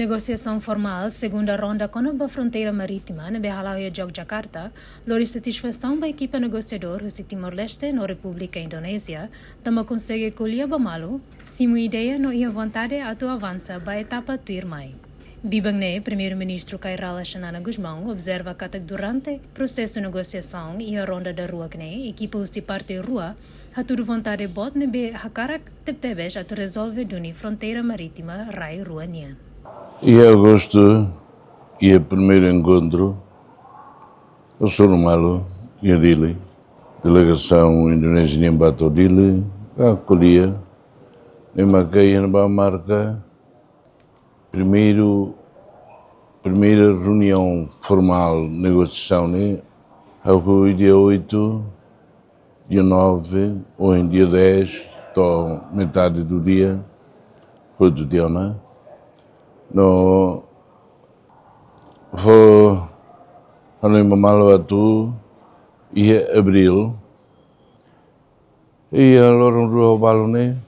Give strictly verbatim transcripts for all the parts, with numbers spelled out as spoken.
Negosiasaun formál segunda ronda kona-ba fronteira marítima ne'ebé hala'o iha Jogjakarta lori satisfasaun ba ekipa negosiadór husi Timor-Leste no Repúblika Indonézia, tanba konsege ko'alia ba malu, simu ideia no iha vontade atu avansa ba etapa tuirmai. Biban ne'e, Primeiru-Ministru Kay Rala Xanana Gusmão observa katak durante prosesu negosiasaun iha ronda daruak ne'e, ekipa husi parte rua hatudu vontade boot ne'ebé hakarak tebetebes atu rezolve duni fronteira marítima rai rua nian. Iha agostu, iha primeiru enkontru, hasoru malu iha Dili. Delegasaun Indonézia nian bá to'o Dili, bá ko'alia, ne'e maka iha ne'ebá marka primeiru, primeira reuniaun formál negosiasaun ne'e, hahú iha dia oito, dia nove, ohin dia dez, to'o metade do dia, oito dia, né? No fó hanoin ba malu atu iha abríl, iha loron rua balu ne'e,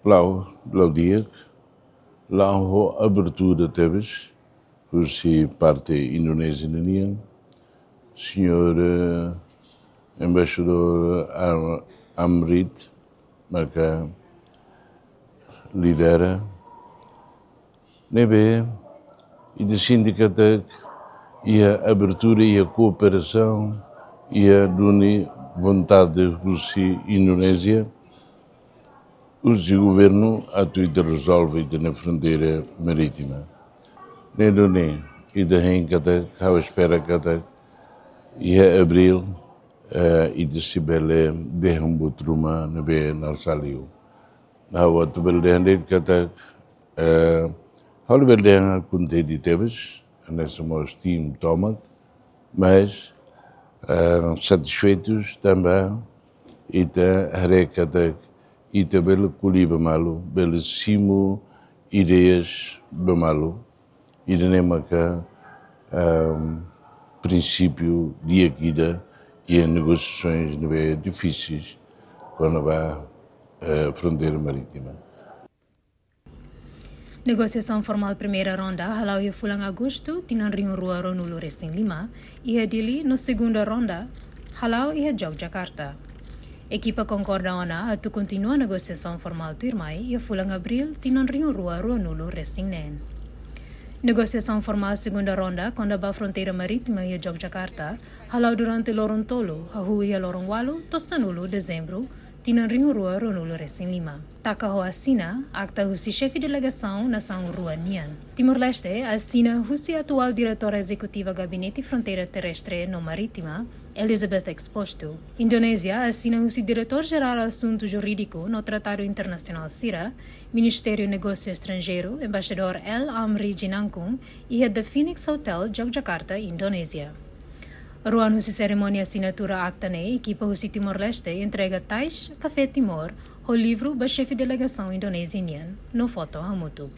la'o, la'o di'ak, la'o ho abertura tebes, husi parte Indonézia nian, señór, eh, embaixadór Am-, Amrit, maka lidera, ne'ebé ita sente katak iha abertura, iha kooperasaun, iha duni vontade husi Indonézia, husi governu atu ita rezolve ita-nia fronteira marítima. Ne'e duni ita hein katak, ha'u espera katak iha abríl, eh, ita sei bele dehan buat ruma ne'ebé na'ok saliu. Ha'u atu bele dehan de'it katak, eh, ha'u labele dehan kontente tebes, hanesan mós tim tomak, mas, eh, satisfeitus tanba ita haree katak ita bele ko'alia ba malu, bele simu ideias ba malu, ida-ne'e maka, ehm, prinsípiu di'ak ida iha negosiasoens ne'ebé difisil kona-ba, eh, fronteira marítima. Negosiasaun formál primeira ronda hala'o iha fulan Agostu, tinan rihun rua ruanulu resin lima, iha Dili, no segunda ronda hala'o iha Jogjakarta. Ekipa konkorda ona atu kontinua negosiasaun formál tuirmai iha fulan Abríl, tinan rihun rua ruanulu resin neen. Negosiasaun formál segunda ronda kona-ba fronteira marítima iha Jogjakarta hala'o durante loron tolu, hahú iha loron ualu to'o sanulu Dezembru, tinan rihun rua ruanulu resin lima. Taka ho asina akta husi xefe delegasaun nasaun rua nian. Timor-Leste asina husi atuál diretora ezekutiva Gabinete Fronteira Terrestre no Marítima, Elizabeth Exposto. Indonézia asina husi Diretór Jerál Asuntu Jurídiku no Tratadu Internasionál sira, Ministériu Negósiu Estranjeiru, Embaixadór L. Amri Jinangkung, iha The Phoenix Hotel, Jogjakarta, Indonézia. Rua an husi serimónia asinatura akta ne'e, ekipa husi Timor-Leste entrega tais Café Timor ho livru ba xefe delegasaun Indonézia nian, no foto hamutuk.